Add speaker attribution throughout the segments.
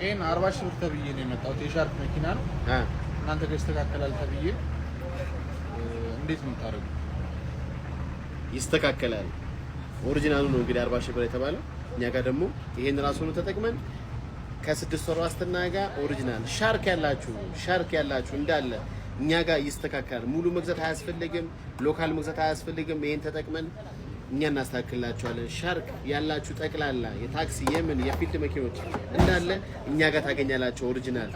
Speaker 1: ይሄን 40 ሺህ ብር ተብዬ ነው የመጣሁት። የሻርክ መኪና ነው። እናንተ ጋር ይስተካከላል ተብዬ እንዴት ነው የምታደርጉት?
Speaker 2: ይስተካከላል። Original ኡ ነው እንግዲህ 40 ሺህ ብር የተባለው። እኛ ጋር ደግሞ ይሄን ራሱን ተጠቅመን ከ6 ወር ዋስትና ጋር original ሻርክ ያላችሁ፣ ሻርክ ያላችሁ እንዳለ እኛ ጋር ይስተካከላል። ሙሉ መግዛት አያስፈልግም። Local መግዛት አያስፈልግም። ይሄን ተጠቅመን እኛ እናስተካክልላችኋለን። ሻርክ ያላችሁ ጠቅላላ የታክሲ፣ የምን፣ የ field መኪኖች እንዳለ እኛ ጋር ታገኛላችሁ። Original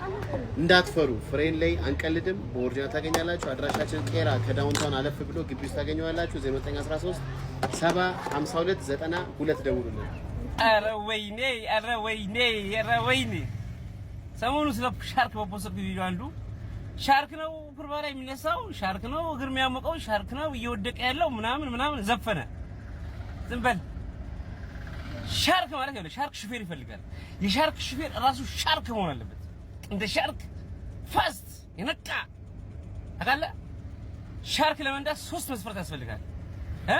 Speaker 2: እንዳትፈሩ። ፍሬን ላይ አንቀልድም። በ original ታገኛላችሁ። አድራሻችን ቄራ ከ downtown አለፍ ብሎ ግቢ ውስጥ ታገኘዋላችሁ። 0913 7 52 92 ደውሉልን።
Speaker 3: ኧረ ወይኔ፣ ኧረ ወይኔ፣ ኧረ ወይኔ! ሰሞኑ ስለ ሻርክ በ post ቪዲዮ አንዱ ሻርክ ነው ኩርባ ላይ የሚነሳው፣ ሻርክ ነው እግር የሚያሞቀው፣ ሻርክ ነው እየወደቀ ያለው ምናምን ምናምን ዘፈነ። ዝም በል። ሻርክ ማለት ያለው ሻርክ ሹፌር ይፈልጋል። የሻርክ ሹፌር ራሱ ሻርክ መሆን አለበት። እንደ ሻርክ fast የነቃ ታውቃለህ። ሻርክ ለመንዳት ሶስት መስፈርት ያስፈልጋል እ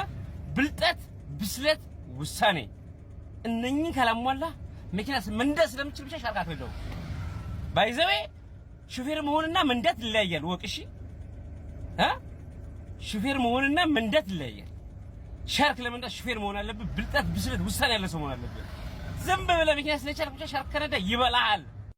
Speaker 3: ብልጠት፣ ብስለት፣ ውሳኔ። እነኚህ ካላሟላ መኪና መንዳት ስለምችል ብቻ ሻርክ አትነዳውም። By the way ሹፌር መሆንና መንዳት ይለያያል። ወቅ እሺ እ ሹፌር መሆንና መንዳት ይለያያል። ሻርክ ለመንዳት ሹፌር መሆን አለብህ። ብልጠት፣ ብስለት፣ ውሳኔ ያለ ሰው መሆን አለብህ። ዝም ብለህ መኪና ስለቻልክ ብቻ ሻርክ ከነዳ ይበላሃል።